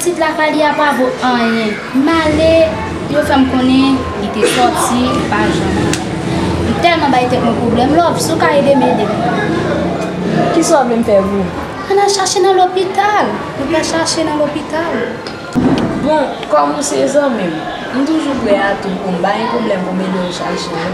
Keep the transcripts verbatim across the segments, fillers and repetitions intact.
Pitit lakay li a pa vo anyen. M ale, yo fè m konnen li te sòti, li pa janm. M tèlman bay tèt mwen pwoblèm. Love, si w ka ede m, ede m. Kisa w vle m fè pou ou? Ann al chache nan lopital. Nou pral chache nan lopital. Bon, kòm ou se zanmi m, m toujou prè a tou pou m bay yon pwoblèm pou m ede w chache, wi.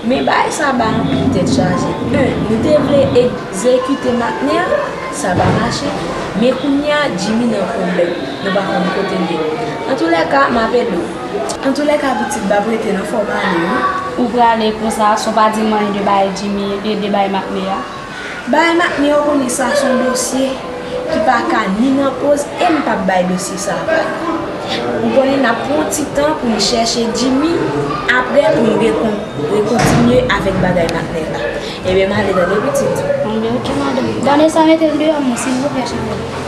Men bagay sa ba anpil tèt chaje. En, nou te vle egzekite Matnè a, sa pa mache. Men kounye a, Jimmy nan pwoblèm. Nou pa konn kote l ye. Antoulèka, m ap ede w. Antoulèka, pitit, m ap rete nan fò m ale, wi. Ou prale konsa, san w pa di m anyen de bagay Jimmy, de, de bagay Matnè a? Bagay Matnè, ou konnen sa se yon dosye ki pa ka ni nan poz e m p ap bay dosye sa a vag. Ou konnen n ap pran yon ti tan pou n chèche Jimmy, apre pou n rekon-, rekontinye avèk bagay Matnè la. Ebyen, m ale tande pitit. Ebyen, oke, madanm. Vanessa, mete l deyò mwen, silvouplè, cheri.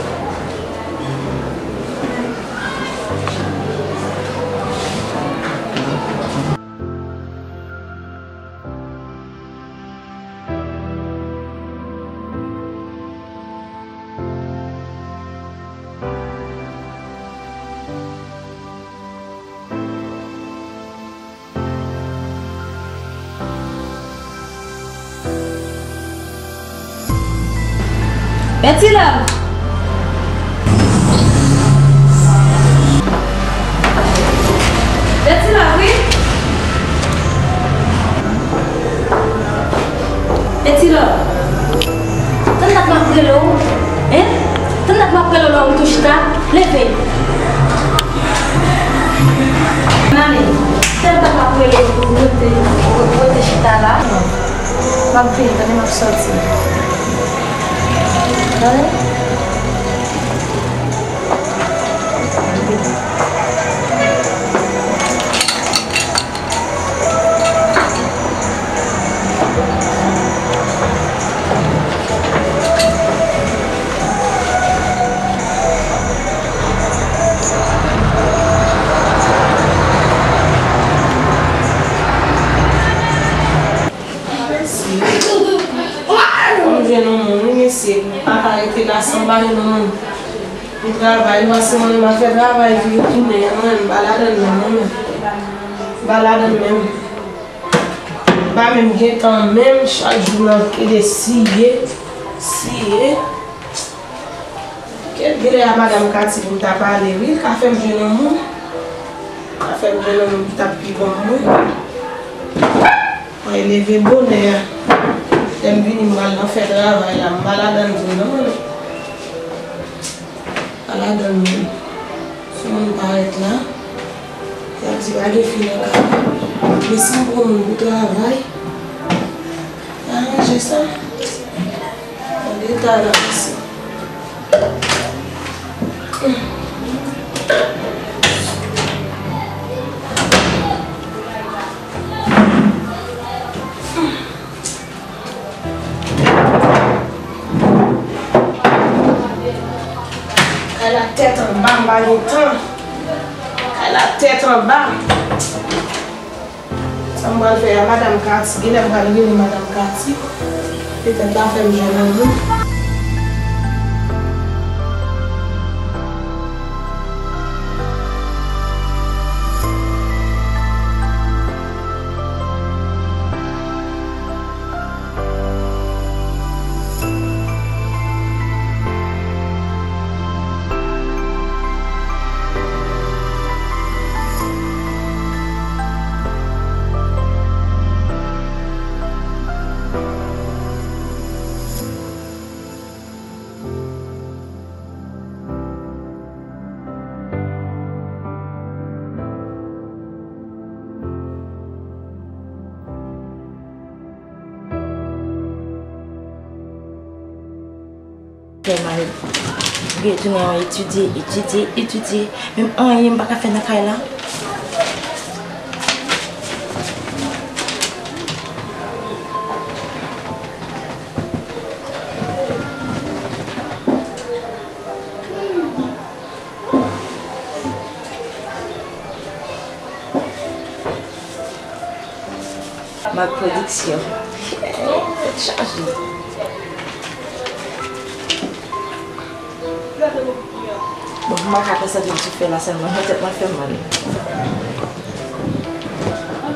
Betty Love! Betty Love, wi! Betty Love! Tann dat m ap rele w, en? Tann dat m ap rele w lè w tou chita, leve! Mami, tann dat m ap rele w pou w rete, rete chita la. M ap vini, tande, m ap sòti. Tande? Mesye. Fò m jwenn yon moun, wi, mesye. M pa ka rete la san m pa jwenn yon moun. M travay, m pase mwen, m ap fè travay vire tounen an, m pa ladann menm, non, men. M pa ladann menm. M pa menm gen tan menm, chak jou m ap ede siye, siye. Kèt, genlè a madanm Katy pou m ta pale, wi, l ka fè m jwenn yon moun. L ka fè m jwenn yon moun ki t ap pi bon pou mwen. Mwen leve bonè a. Lè m vini, m pral nan fè travay la. M pa ladann vre, non, mwen. M pa ladann, non. Si moun parèt la, y ap di pa gen fi nan kay la. Men si m pran moun pou travay, aranje sa. An deta la, mesye. Kay la tèt anba, m pa gen tan. Kay la tèt anba. Sa m pral fè a, madanm Katy, genlè m pral rele madanm Katy. Petèt l a fè m jwenn yon moun. Fè mal. Gen jounen an etidye, etidye, etidye. Menm anyen m pa ka fè nan kay la. Mak Pwodiksyon. Tèt chaje. Bon, M pa ka konsantre sou fè la sèlman, men tèt mwen fè m mal.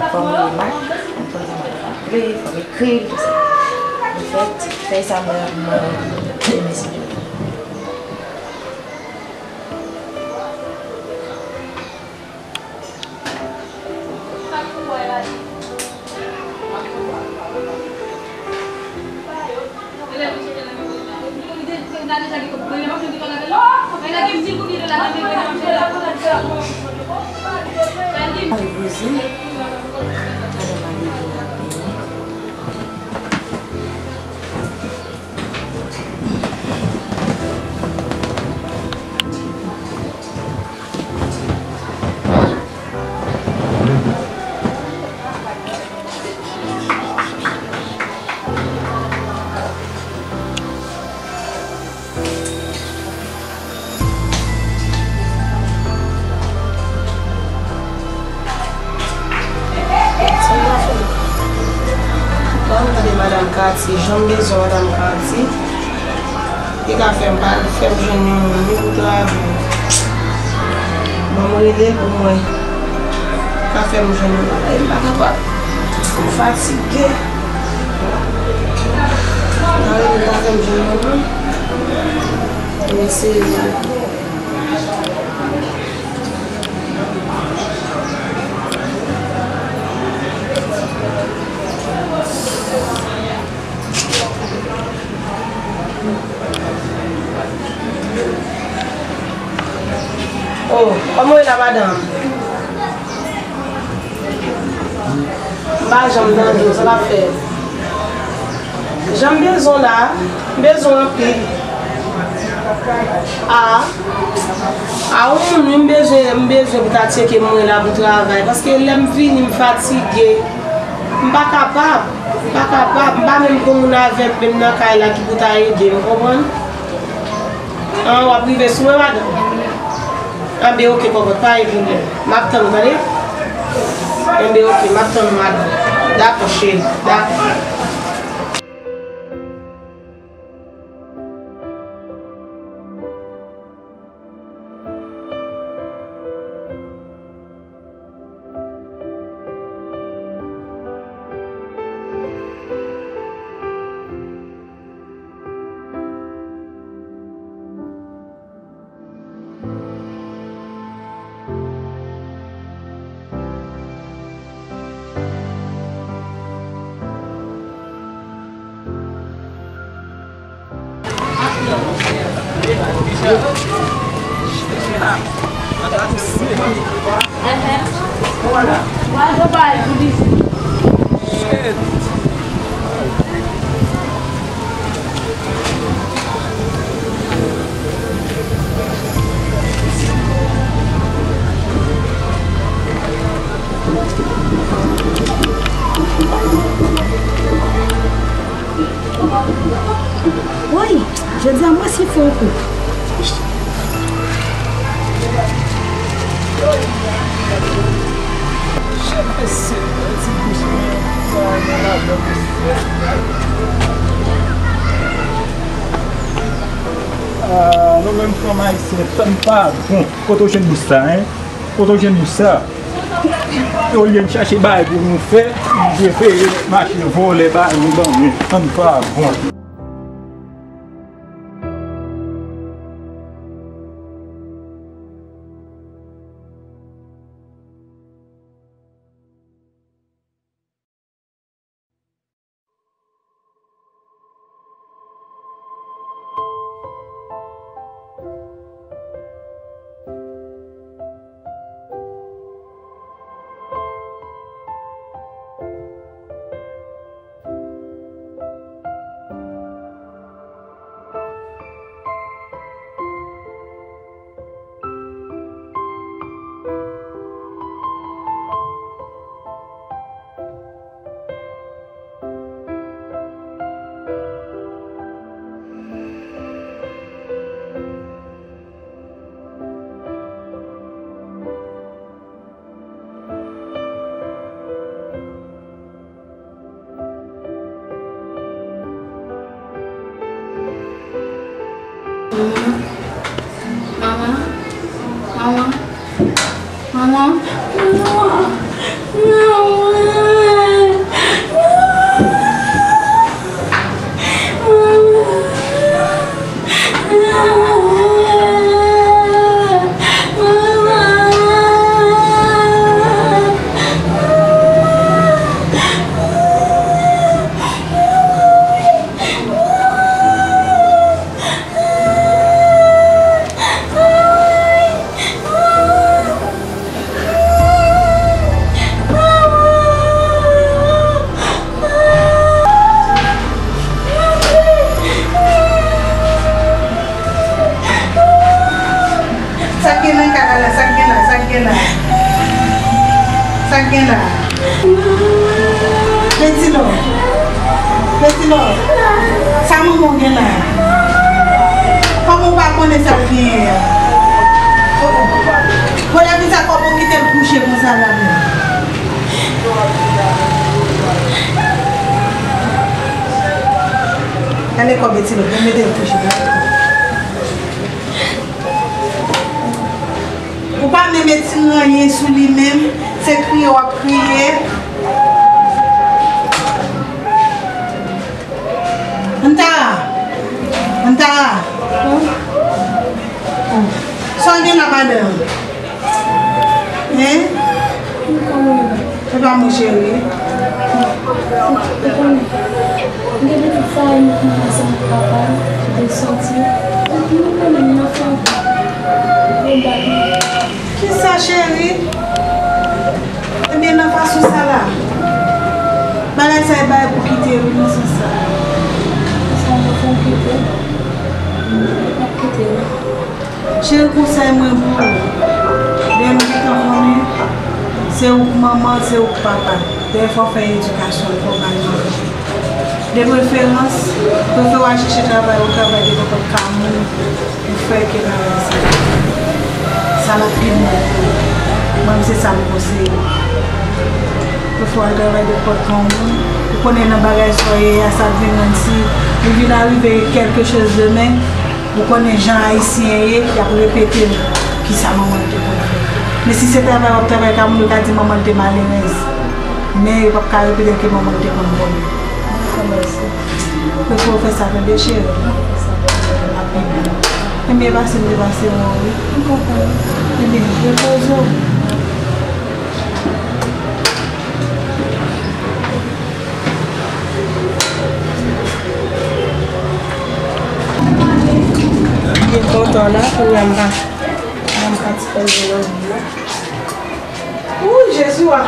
Fò m li mak, m konn sa m ap vle, fò m ekri l, tout sa. Anfèt, fèy sa mwen, mwen renmen si Dye vle. Ban m tande madanm Katy, jan m bezwen madanm Katy. Li ka fè m pa, fè m jwenn yon moun wi pou travay. Ban m rele l pou mwen. Li ka fè m jwenn yon moun. Ay, m pa kapab. M fatige. Nan rele l ka fè m jwenn yon moun. Mwen serye. Oh, kòman w ye la, madanm? M pa janm tande w, sa w ap fè? Jan m bezwen w la, m bezwen w anpil. A, a, yon moun wi m bezwen, m bezwen pou ta tcheke mwen la pou travay. Paske lè m vini, m fatige. M pa kapab, m pa kapab. M pa menm gen moun avè m, menm nan kay la ki pou ta ede m, konprann? An, w ap rive sou mwen, madanm? Anben, oke, kòkòt, pa gen pwoblèm. M ap tann ou, tande? Enben, oke, m ap tann ou, madanm. Dakò, cheri, dakò. Woy, jodi a mwen si fè yon kou. Ah, nou menm fanm ayisyen, tan n pa bon. Kote w jwenn bous sa, en? Kote w jwenn bous sa? Olye n chache bagay pou nou fè, nou prefere mache vòlè bagay nou ban nou. Tan n pa bon. Manman, manman, Nan kaka la, sa k gen la, sa k gen la? Sa k gen la? Betilo. Betilo. Sa manman w gen la? Kòman w pa konnen sa l genyen an? Oh, oh. Bon, lavi sa kòman w kite l kouche konsa la menm? Gade kò Betilo, pou mete l kouche la. Ou pa menm etire anyen sou li menm, se kriye w ap kriye. Antara! Antara! Sa w gen la madanm? Hein? Se pa mwen cheri. Ou konnen, m te pitit sa e m konn ansanm ak papa m, m te soti. Epi ou konnen m nan fè yon gwo bat. Kisa cheri? Ebyen nan fason sa la, bagay sa e bagay pou kite wi nan sans sa. Sa mwen fè w kite? M p ap kite w. Cheri, konsèy mwen pou ou, dèyè m gentan konnen se ou k manman, se ou k papa. Dèyè fò w fè edikasyon l, fò w bay manman. De preferans, prefere w al chèche travay, yon travay de nenpòt ka moun pou fè ke bagay sa. Sa l ap pi bon pou ou. Mwen, se sa m konseye w. Prefere w al travay de nenpòt ka moun. Ou konnen nan bagay sa w ye a, sa ap vin rann si li vin arive quelque chose demen. Ou konnen jan ayisyen ye, y ap repete l, kisa manman l te konn fè. Men si se travay w ap travay ka moun, yo ka di manman l te malerèz. Men yo p ap ka repete l ke manman l te konn vòlè. Prefere w fè sa tande cheri. Enben pase m te pase wè w wi. Enben repoze w. Byen kontan la, kounye a m pa, m pa ti konn vin anvi non. Wouy, Jezi wa!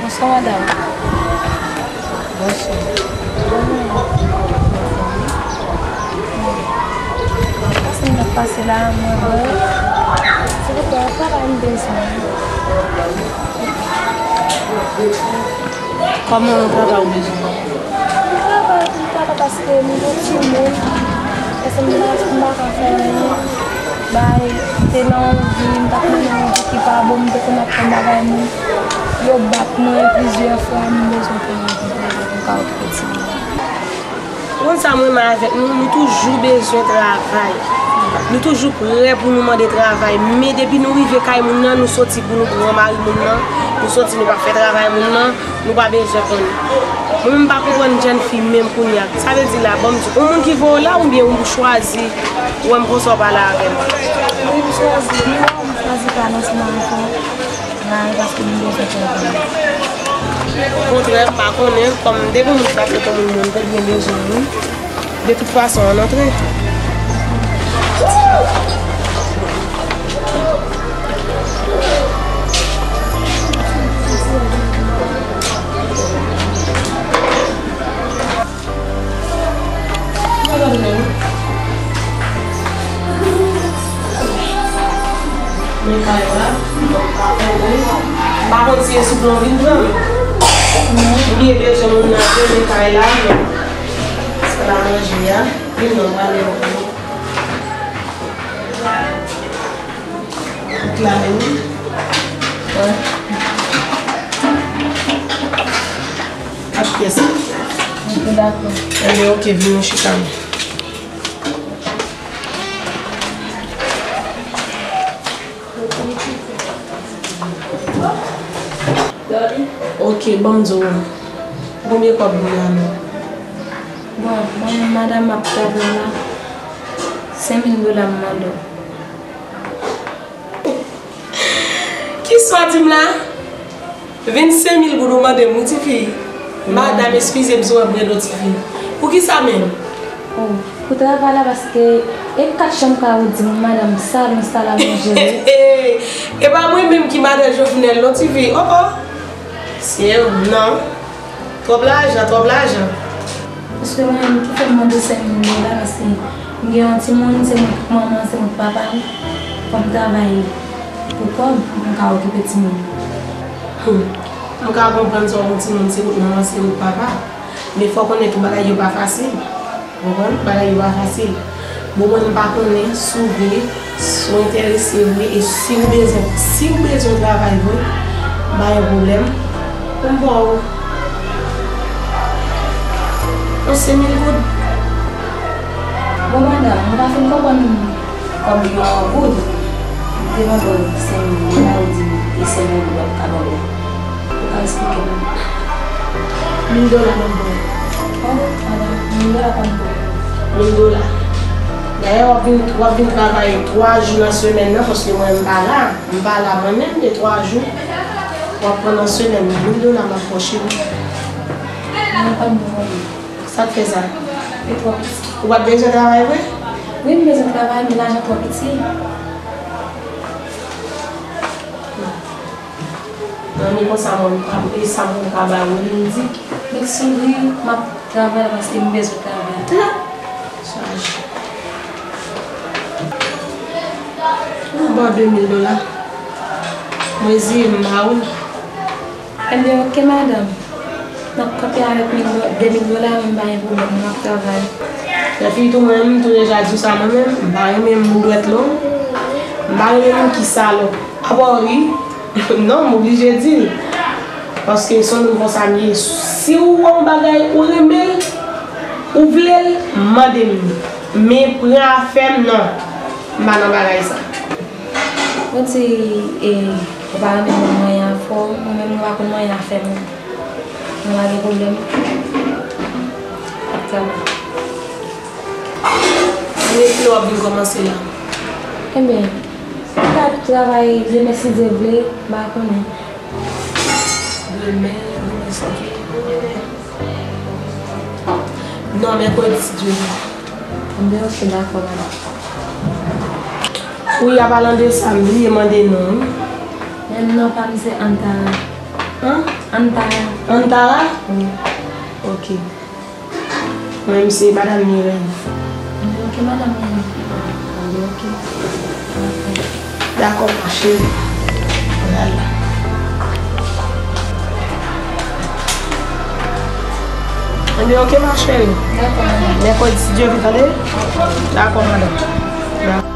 Bonswa, madanm. Bonswa. Pase m t ap pase la, mwen wè. Silvouplè, yon travay m bezwen. Kòman yon travay ou bezwen? Yon travay, yon travay paske m se yon timoun. Èske m pa, m pa ka fè anyen? Bay, m te nan yon vi, m t ap mennen yon vi ki pa bon, m te konn ap fè bagay moun. Yo bat mwen plizyè fwa, m bezwen fè yon travay pou m ka retire timoun. Ou konn sa m renmen avèk nou, nou toujou bezwen travay. Nou toujou prè pou nou mande travay. Men depi nou rive kay moun nan, nou soti pou nou pran mari moun nan, nou soti nou pa fè travay moun nan, nou pa bezwen konnen. Mwen menm m pa konprann jèn fi menm kounye a. Sa vle di la, ban m di, yon moun ki voye w la oubyen ou chwazi wè m konsa w pale avè m? Wi, m chwazi, m chwazi pa nan sèman ankò. Mwen paske m bezwen travay. Okontrè, m pa konnen, kòm m te gon moun ki pa trete moun, moun te byen bezwen moun. De tout fason, ann antre. Men kay la, m pa konn si e sou plan vin pran. M byen bezwen moun nan vre, men kay la, men sal a manje a, vin non, m prale ankò. Ou klare wi. Wè. Ak pyès. Ok, dakò. Enben, ok, vin nou chita nou. Ok, ban m di w. Konbyen kòb ou gen la? Bon, mwen, madanm m ap travay la, senk mil dola m mande w. Kisa w di m la? Vennsenk mil goud ou mande m wi tifi. Madanm, eskize m si w ap rele w tifi. Poukisa menm? Oh, pou travay la, paske e kat chanm ka ou di m, madanm, sa, nou sa la, nou jere. E pa mwen menm ki madan Jovenel, non, ti fi. Oh, oh. Se ou, non. Twòp lajan, twòp lajan. Paske mwen menm ki fè m mande sèl mil dola, paske m gen yon timoun, se mwen k manman, se mwen k papa l. Fò m travay pou kòb, pou m ka okipe timoun. Hmm. M ka konprann sa w pou timoun, se ou k manman, se ou k papa. Men fò w konnen tou bagay yo pa fasil. Ou konprann? Bagay yo pa fasil. Bon, mwen, m pa konnen si w vle, si w enterese vre, e si w bezwen, si w bezwen travay vre, m pa gen pwoblèm pou m ba w yon senk mil goud. Bon, madanm, mwen pa fin konprann kòb yo an goud. M te mande w senk mil dola, ou di m e senk mil goud w ap ka ban mwen. Ou ka eksplike m? Mil dola m ap ba w. Oh, madanm, mil dola pa m ba w. Mil dola. Dayè, w ap vin, w ap vin travay twa jou nan semèn nan, paske mwen, m pa la. M pa la mwen menm, e twa jou w ap pran nan semèn nan. Mil dola m ap ba w, cheri. Mwen pa m ba w. Sa k fè sa? Li twò piti. Ou pa t bezwen travay vre? Wi, m bezwen travay, men lajan twò piti. Nan men konsa mwen, m pa vle sa mwen ka ba ou, li m di. Mèsi wi, m ap travay la paske m bezwen travay. Tla! Chaje. M ba w de mil dola. Mwen zi m ba ou. Ebyen, oke, madanm. M ap kanpe avèk mil do-, de mil dola, men m pa gen pwoblèm, m ap travay. Lè fi tou mwen menm, m tou deja di w sa mwen menm, m pa renmen moun dwèt long. M pa renmen moun ki salòp. Apa w ri? Non, m oblije di l. Paske se yon moun konsa m ye. Si w wè yon bagay, ou renmen l, ou vle l, mande m. Men pran afè m, non. M pa nan bagay sa. Ou di, e, ou pa renmen moun manyen afè w, mwen menm mwen pa konn manyen afè moun. Mwen pa gen pwoblèm. Ap travay. Mwen kilè w ap vin kòmanse la? Ebyen, m ka travay demen si Dye vle, m pa konnen. Demen, demen si Dye vle. Non, mèkredi si Dye vle. Ebyen, oke, dakò, madanm. Wi, a palan de sa, m bliye mande non w. Men non pa m se Antara. An? Antara. Antara? Wi. Oke. Mwen menm se madanm Mireille. Ebyen, oke, madanm Mireille. Ebyen, oke. Dakò, ma cheri. Mwen al la. Ebyen, oke, ma cheri. Dakò, madanm. Mèkredi, si Dye vle, tande? Dakò, madanm. Dakò.